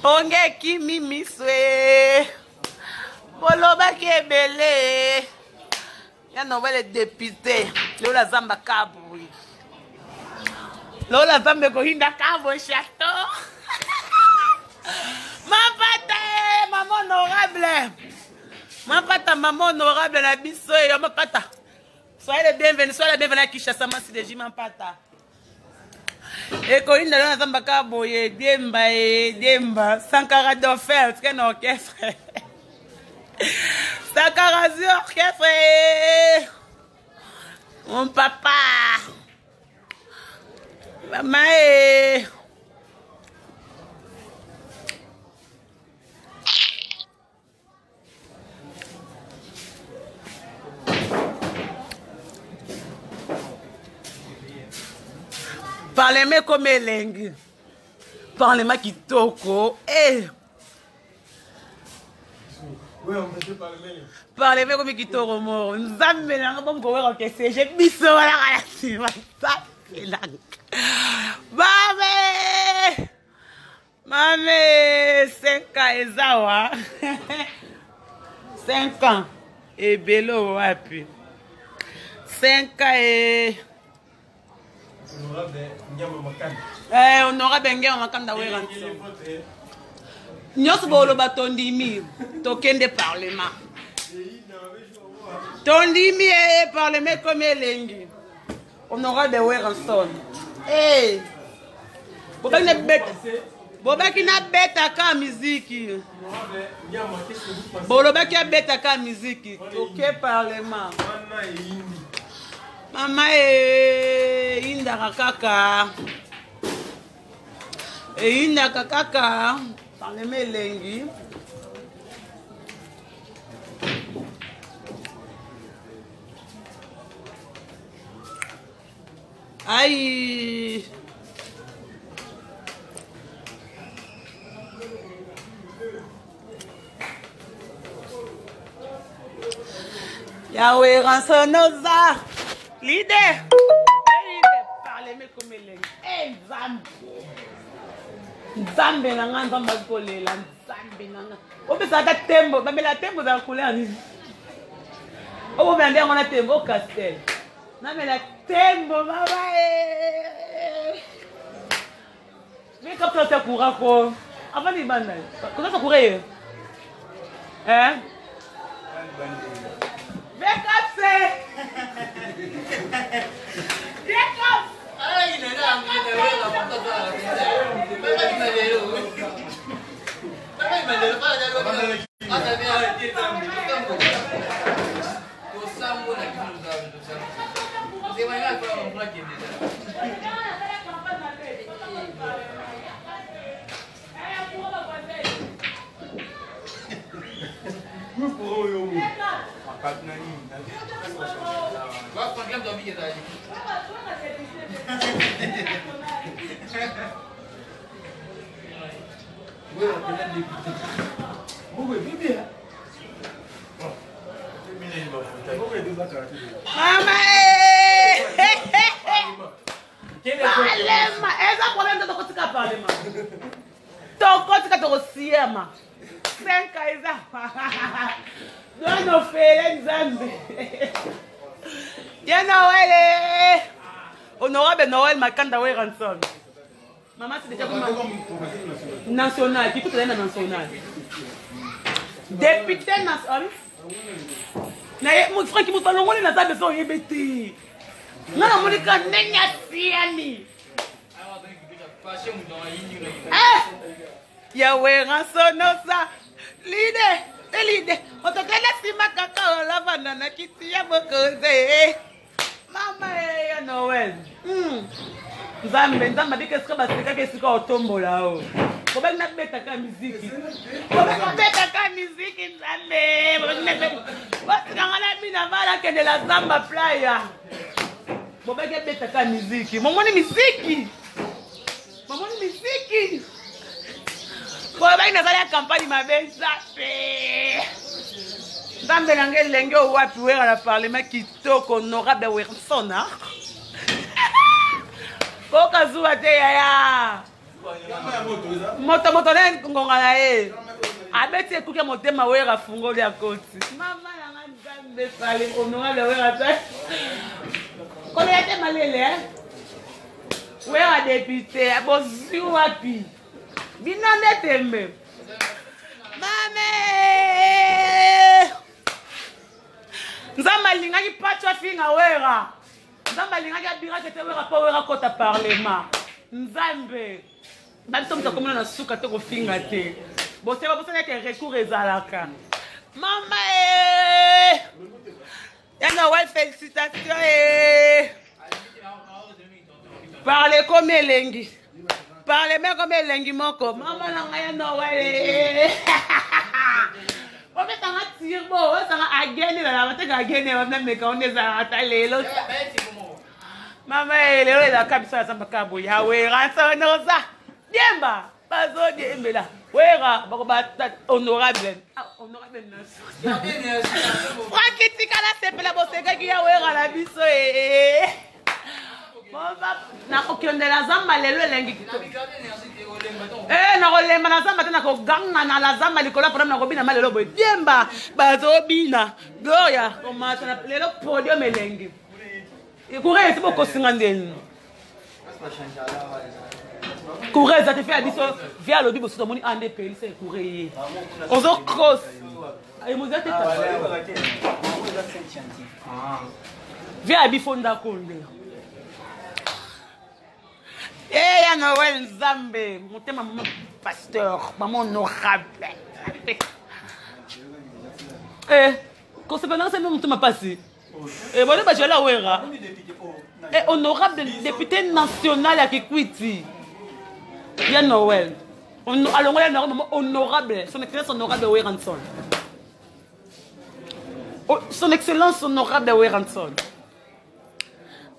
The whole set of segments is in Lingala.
Ponge ekimi miso e. Bolobaki ebele. Ya Noël député. Lola Zamba Kabwe. Lola Zamba ekoyinda Kabwe château. Mapata eh, maman honorable. Mapata maman honorable na biso eh, mapata. Soyez les bienvenus, soyez les bienvenus à Kinshasa, Masi de Jima Mpata. Ekoyinda lola Zamba Kabwe, diemba e diemba. Sankara Dauphin, tika na orchestre. Sankara zu orchestre. Mon papa. Mama e. Parlement ekomi elengi. Parlement kitoko. Eh. Parlement ekomi kitoko moko. Nzambe na nga bomkoweka okesege biso wana na nsima. Nzambe na nga. Mame! Mame, 5 ans eza wa. 5 ans. Ebele wapi? 5 ans e. Eh, honorable Ngiama Makanda wera nyonso boloba tondimi tokende parlement tondimi e eh, parlement ekomi elengi Honorable Werrason. Hey. Bobaki na beta. Bobaki na beta ka miziki. Bolobaki abeta ka miziki. Toke parlement. Mama e indaka kaka. Eyindaka kaka. Parlement elengi. Ai. Yahweh ransonoza leader leader parlez comme elengi eh nzambe nzambe na nga nzambe akolela nzambe na nga opesaka tembo bamela tembo ezala couleur nini obomela nde yango na tembo castel namela tembo mama e meka plata courant ko avant libanda kozasa courant ye eh Vekapse! Vekapse! Mama Parlement eza problème te tokotika parlement tokotika tokosiyama 5 eza dono fele nzambe ye noel honorable noel makanda weranson Maman, c'est déjà comme national. Qui peut na national? Député national. Na ye Frank moto alongoli na zabe so oyebi te. Nga namoni ka ndenge asiyani. Eh! Ya Werrason oza leader, leader. Otokende nsima kaka olavanda na kiti ya bokonzi. Mama eh, ya Noël. Nzambe, nzambe abika esika basekaka esika otombola o. Kobaki nabetaka miziki. Kobaki nabetaka miziki nzambe. Batikanga na bina bala kende la zamba playa. Bobaki abetaka miziki. Momoni miziki. Momoni miziki. Bobaki nazali ya campagne mabe nzambe. Nzambe na ngai elenge owapi wera na parlement kitoko honorable Werrason. Koka zuwa te yaya. Moto moto na ngonga na ye. Abeti ekuki ya motema wera afungoli akoti. Mama na nga Nzambe fali honorable wera ta. Kolela te malele eh. Wera député bozwi wapi? Bino nde tembe. Mame! Nzambe alingaki pacho afinga wera. Nzambe alingaki abiraka te wera mpo wera kota parlement. Nzambe babiso moto akomona na suka te kofinga te. Boseba bosala ete recours ezalaka. Mama eh! Ya Noël félicitations eh! Parle comme elengi. Parle comme elengi moko. Mama na ngai ya Noël. Eh! Obetanga tirbo, obetanga agene na la bateka agene ba meka onde ezalaka ta lelo. Mama eh, lelo ezalaka biso ya zamba kabo ya wera sonoza. Diemba bazo diembela. Wera bako ba honorable. Ah, honorable national. Franck tikala sepela bosekaki ya wera na biso eh. Nakokende na zamba lelo elengi kitoko. Eh, nakolemba na zamba te nakoganga na la zamba likolo ya problème nakobina ma lelo boye diemba bazobina gloria komata na lelo podium elengi courant esi bokosinga ndeni courant eza te fe ya biso vie alobi bosusu omoni ande epelisa courant ye ozo cross emoza te vie ya bifo ndako nde Eh, ya Noël Nzambe, motema mama pasteur, mama honorable. Eh, kosepela ngai motema pasi. Eh, bone bajala wera. Eh, honorable député national ya Kikwiti. Ya Noël. Alongola ya Noël, mama honorable, son excellence honorable Weranson. Oh, son excellence honorable Weranson.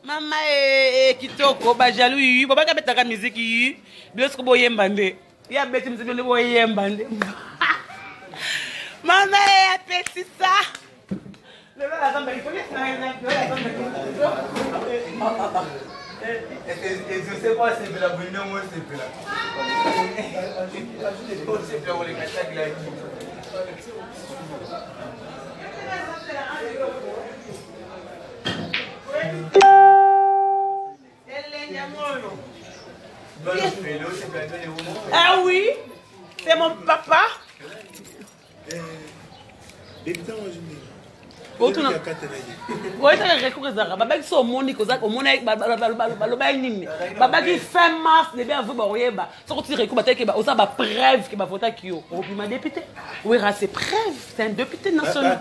Mama eh, eh, kitoko ba jaloux yu bobaka betaka musique yu bino siko boyemba nde ye abeti musique nde boyemba nde mama eh, apesisa lelo nazamba Exaucé kwa sepela boye ndenge osepela. Osepela koleka chaque Ah oui, c'est mon papa. Oyetaka recours ezalaka babaki so omoni omoni balobaki nini babaki fin mars début avril bakoyeba soki oti recours bataki oza bapreuve ke bavotaki yo obima député wera c'est preuve c'est un député national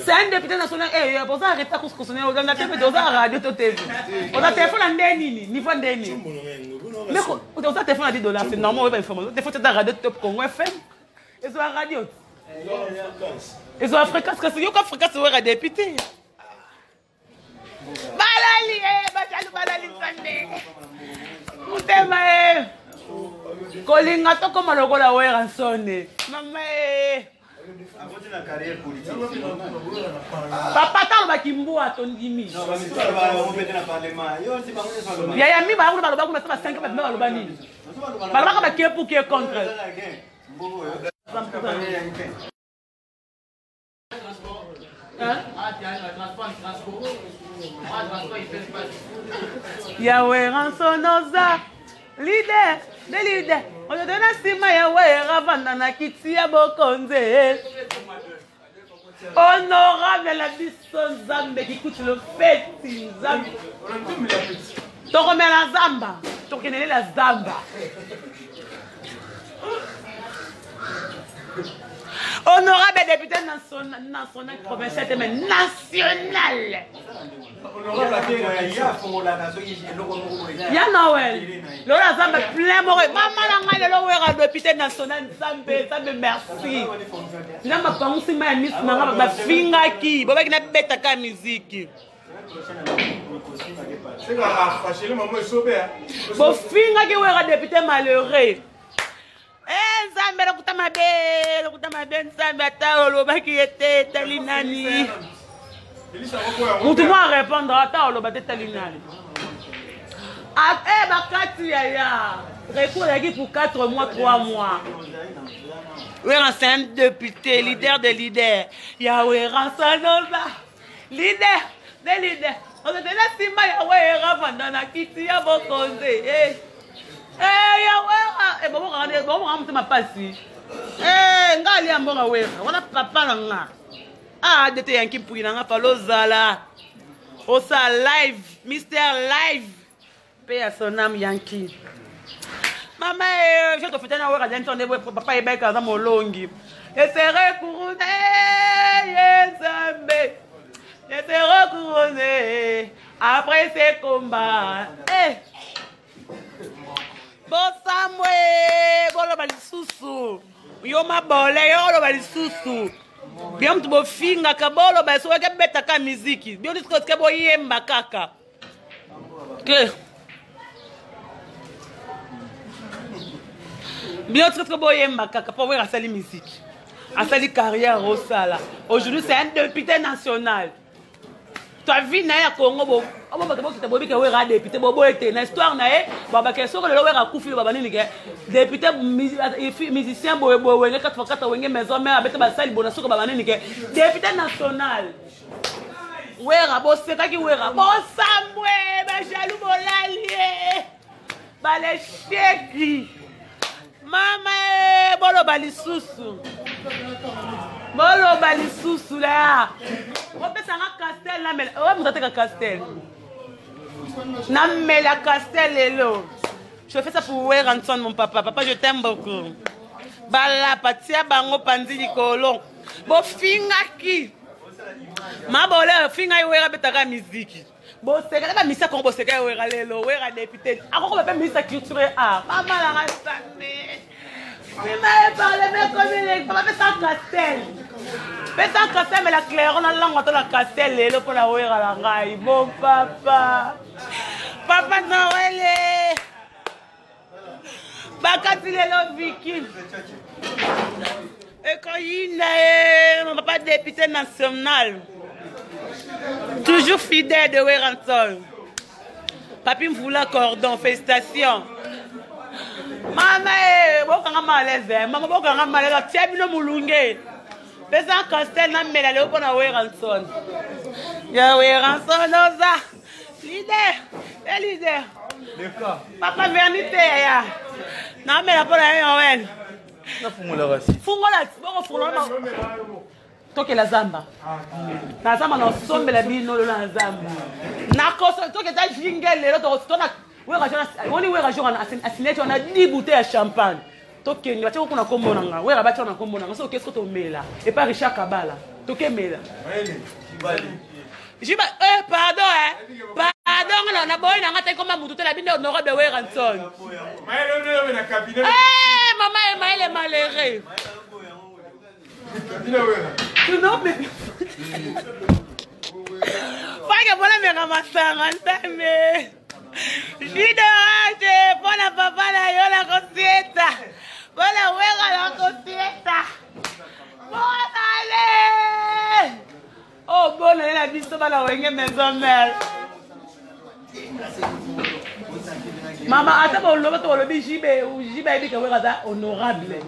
c'est un député national eh oza arrêté à cour constitutionnelle oza na TV oza radio to TV oza téléphone na nde nini niveau nde nini mais oza téléphone na 10 dollars c'est normal oyeba information téléphone tata radio top Congo FM ezwa radio ezwa fréquence kasi yoka fréquence wera député balali eh, bajalu balali nzambe motema e eh. kolinga tokoma lokola werasone mama e eh. papa ta alobaki mbwa tondimi yaya mi bango baloba kuna sa ba 5 babima baloba nini balobaka bakie pour kie contre Yahweh ransonoza leader de leader oyo na nsima ya wera vanda na kiti ya bokonzi honorable na biso nzambe kikuti lofeti nzambe tokomela zamba tokendelela zamba Honorable député national, national provincial, mais national. Ya Noël. Lelo Nzambe plein moko. Mama na ngai lelo wera député national Nzambe, Nzambe merci. Nzambe apangusi mai ya misu na ngai bafingaki. Bobaki na beta ka musique. Bofingaki wera député malheureux. Eh, nzambe lokuta mabe lokuta mabe nzambe ata olobaki ye te etali nani motu mwa arépondre ata oloba te etali nani eh, bakati yaya. Recours ezalaki pour 4 mois, 3 mois. Wera c'est un député, leader de leader. Ya Wera Sanoza, leader de leader. Ozotela nsima ya Wera vanda na kiti ya bokonzi. Eh. Eh, ya Wera, eh, bobokaka bobokaka motema pasi. Eh, nga alia mbongo Wera, wana papa na nga. Ah, dete yanki mpuyi na nga falo ozala. Osa live, Mister live. Paix à son âme Yankee. Mama eh, je tofeta na wera lento nde papa yebaki aza molongi. Esere couronné ye Nzambe. Esere couronné après ces combats. Eh. Bosambwe boloba lisusu. Yo mabole yo oloba lisusu. Bino mutu bofingaka boloba soki betaka miziki. Bino lisusu boyemba kaka. Que bino tika boyemba kaka mpo wera asali miziki asali carrière osala aujourd'hui c'est un député national ta vie na ye ya congo bato bokita boyebi ke wera député boboye te na histoire na ye babake soki lelo wera akufi baba nini ke député musicien boye boye wenge 4 x 4 wenge maison mare abete basali bona soki baba nini ke député national Wera bosekaki wera bosambwe ba jaloux bolali eh. Balesheki mama eh, boloba lisusu boloba lisusu la opesanga castel namela oyo moto ateka castel namela castel lelo. Je fais ça pour Werrason mon papa. Papa, je t'aime beaucoup. Balapa tia bango panzi likolo. Bofingaki. Mabole finga yo wera betaka miziki. Boseka ba misa kongo boseka yo wera lelo wera député. Akoko ba ministre culture et art. Mama la rasane. Mais ma parlé mais comme les papa pesa castel. Pesa castel mais la clairon na langue to la castel lelo pona wera la ngai. Bon papa. Papa Noël bakati lelo Vicky ekoyinda ye mon papa député national toujours fidèle de Werrason Papi Mvula cordon félicitations mama e bokanga malaise mama bokanga malaise atia bino molunge pesa castel namela lelo mpo na Werrason ya Werrason oza leader e leader papa verni te yaya namela mpo na ye Noël fungola boko fungola tokela zamba na zamba nasombela bino lelo na zamba nakoso toketa jinge lelo tokotona woni wera jour asineti wana 10 bouteille ya champagne tokende batia kuna kombo na nga wera batia na kombo na nga soki okesi ko tomela epa Richard Kabala tokemela Jiba, eh, pardon, eh. Pardon, na na boy na nga te koma mutu te la binde honorable Werrason. Eh, maman est maël malheureux. Non, mais Fake mpona meka masanga nzambe. Jus d'orange mpona papa na yo na kosieta. Mpona wera na kosieta. Bonale. Oh, bonale na biso bana wenge maison mère. Mama ata boloba to bolobi jibe jibe ayebi ke wera aza honorable.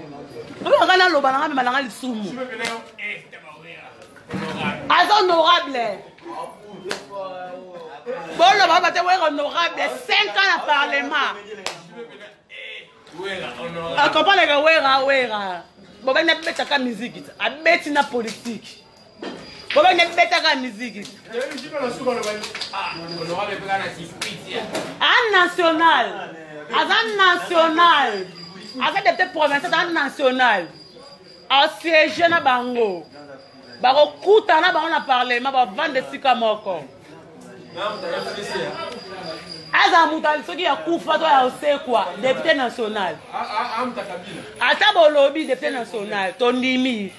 Oyo naloba nanga mema nanga lisumu. Aza honorable. Boloba ba te wera honorable 5 ans na parlement. Accompagne ka wera wera. Boba na betaka musique, abeti na politique. Boba na betaka musique. A national. Aza national. Aza député provincial, aza national. Asiége na bango. Bakokutana bango na parlement bavanda esika moko. Aza moto soki ya kufa to ya osekwa député national. Ata bolobi député national tondimi.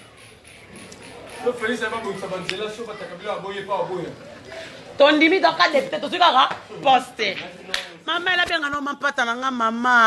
Tondimi toka député tozwi kaka poste. Mama elabenga no mampata na nga mama.